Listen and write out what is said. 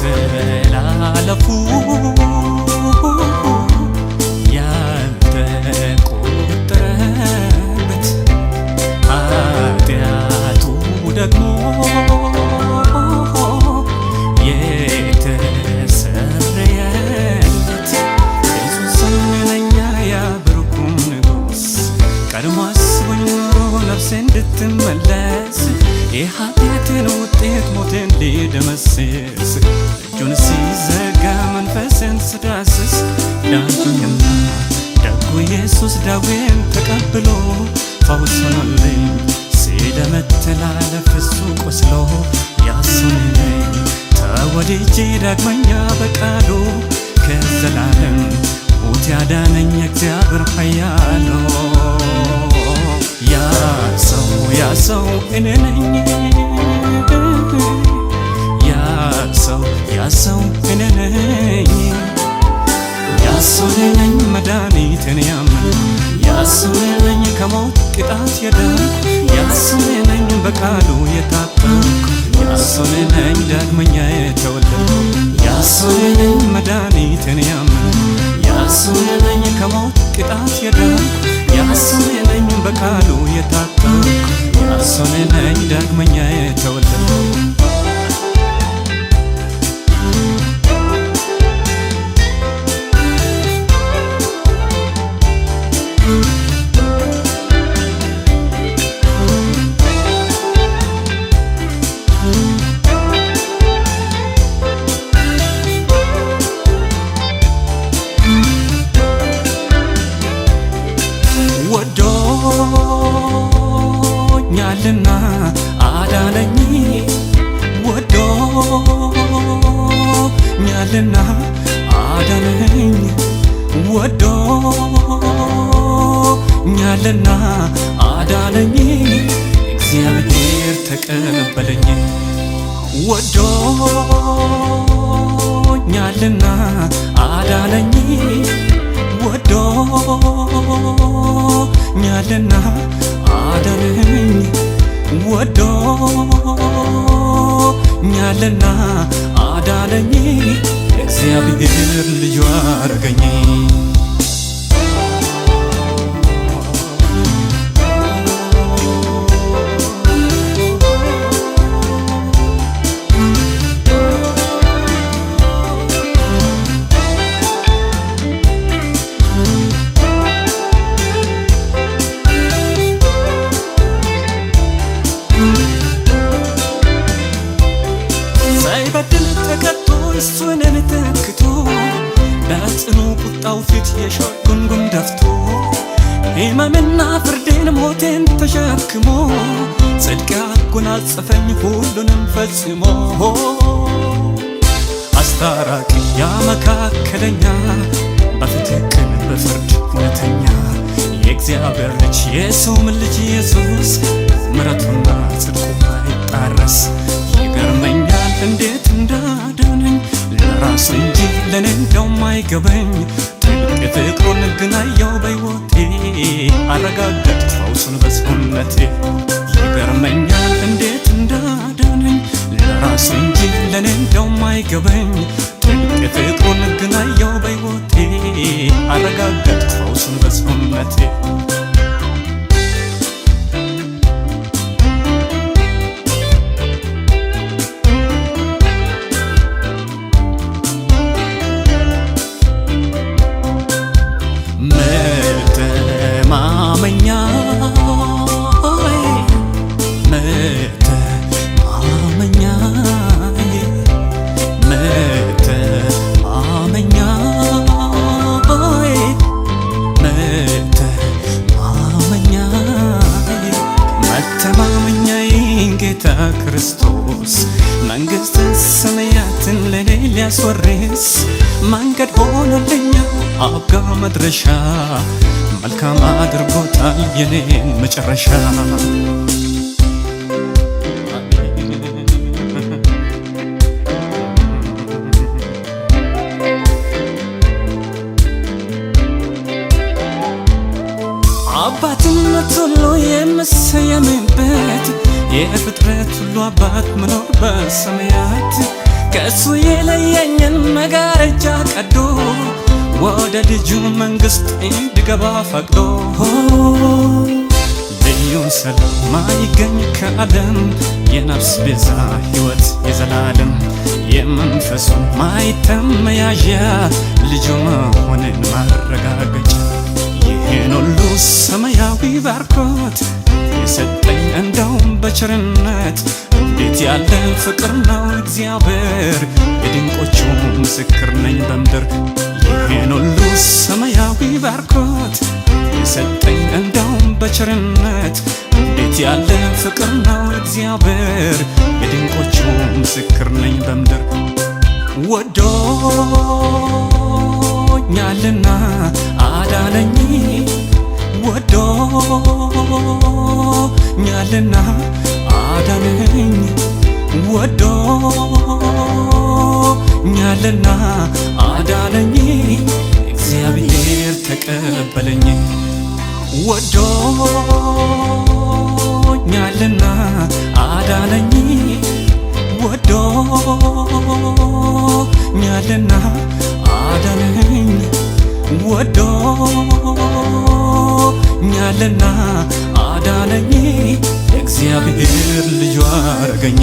መተላለፉ ያልተቆጠረበት፣ ኃጢአቱ ደግሞ የተሰረየለት ኢየሱስ ለኛ ያ ብሩኩ ንጉሥ ቀድሞ አስቦኝ ኖሮ ነፍሴ እንድትመለስ፣ የኃጢአትን ውጤት ሞቴን ሊደመስስ እጁን ሲዘጋ መንፈስን ስዳስስ፣ ዳንኩኝና ደጉ ኢየሱስ ዳዌን ተቀብሎ ፈውስ ሆኖልኝ ስለ መተላለፍ እሱ ቆስሎ። ያሱን ነኝ ተወድጄ ዳግመኛ በቃሉ ከዘላለም ሞት ያዳነኝ እግዚአብሔር ኃያሉ። ያ ሰው፣ ያ ሰው እኔ ነኝ። ያ ሰው፣ ያ ሰው እኔ ነኝ። ያ ሰው እኔ ነኝ መድኃኒቴን ያመንኩ። ያ ሰው እኔ ነኝ ከሞት ቅጣት የዳንኩ። ያ ሰው እኔ ነኝ በቃሉ የታጠብኩ። ያ ሰው እኔ ነኝ ዳግመኛ የተወለድኩ። ያ ሰው እኔ ነኝ መድኃኒቴን ያመንኩ። ያ ሰው እኔ ነኝ ከሞት ቅጣት የዳንኩ። ያ ሰው እኔ ነኝ በቃሉ የታጠብኩ። ያ ሰው እኔ ነኝ ዳግመኛ የተወለድኩ። ወዶኛልና አዳነኝ፣ ወዶኛልና አዳነኝ፣ ወዶኛልና አዳነኝ፣ እግዚአብሔር ተቀበለኝ። ወዶኛልና አዳነኝ፣ ወዶኛልና አዳነኝ፣ ወዶኛልና አዳነኝ፣ እግዚአብሔር ልጁ አረገኝ። ሳይበድል ተቀጥቶ እሱ እኔን ተክቶ፣ በጽኑ ቁጣው ፊት የሾህ ጉንጉን ደፍቶ፣ ሕመምና ፍርዴን ሞቴን ተሸክሞ ጽድቅ ያጎናጸፈኝ ሁሉንም ፈጽሞ። አስታራቂ ያ መካከለኛ፣ በፍትህ ቅን በፍርድ እውነተኛ፣ የእግዚአብሔር ልጅ የሰውም ልጅ ኢየሱስ ምሕረቱና ጽድቁ አይጣረስ። ይገርመኛል እንዴት እንዳዳነኝ ለራሱ እንጂ ለእኔ እንደውም አይገባኝ። ጥልቅ ፍቅሩን ግን አየሁ በሕይወቴ፣ አረጋገጥኩ ፈውሱን በሰውነቴ። ይገርመኛል እንዴት እንዳዳነኝ ለራሱ እንጂ ለእኔ እንደውም አይገባኝ። ጥልቅ ፍቅሩን ግን አየሁ በሕይወቴ፣ አረጋገጥኩ ፈውሱን በሰውነቴ። መተማመኛዬ፣ መተማመኛዬ፣ መተማመኛዬ፣ መተማመኛዬ፣ መተማመኛዬ ጌታ ክርስቶስ መንግሥተ ሰማያትን ለኔ ሊያስወርስ መንገድ ሆኖልኛል አብ ጋ መድረሻ፣ መልካም አድርጎታል የኔን መጨረሻ። አባትነት ሁሉ የምሰየምበት፣ የፍጥረት ሁሉ አባት መኖር በሰማያት፣ ከእሱ የለየ መጋረጃ ቀዶ ወደ ልጁ መንግሥት እንድገባ ፈቅዶ፣ ልዩ ሰላም ማይገኝ ከዓለም፣ የነፍስ ቤዛ ሕይወት የዘላለም፣ የመንፈሱ ማይተም መያዣ፣ ልጁ መሆንን ማረጋገጫ። ይህን ሁሉ ሰማያዊ ባርኮት የሰጠኝ እንደውም በቸርነት፣ እንዴት ያለ ፍቅር ነው እግዚአብሔር! የድንቆቹ ምስክር ነኝ በምድር። ይህን ሁሉ ሰማያዊ ባርኮት የሰጠኝ እንደውም በቸርነት፣ እንዴት ያለ ፍቅር ነው እግዚአብሔር! የድንቆቹ ምስክር ነኝ በምድር። ወዶኛልና አዳነኝ፣ ወዶኛልና አዳነኝ፣ ወዶኛልና አዳነኝ፣ እግዚአብሔር ተቀበለኝ። ወዶኛልና አዳነኝ፣ ወዶኛልና አዳነኝ፣ ወዶኛልና አዳነኝ፣ እግዚአብሔር ልጁ አረገኝ።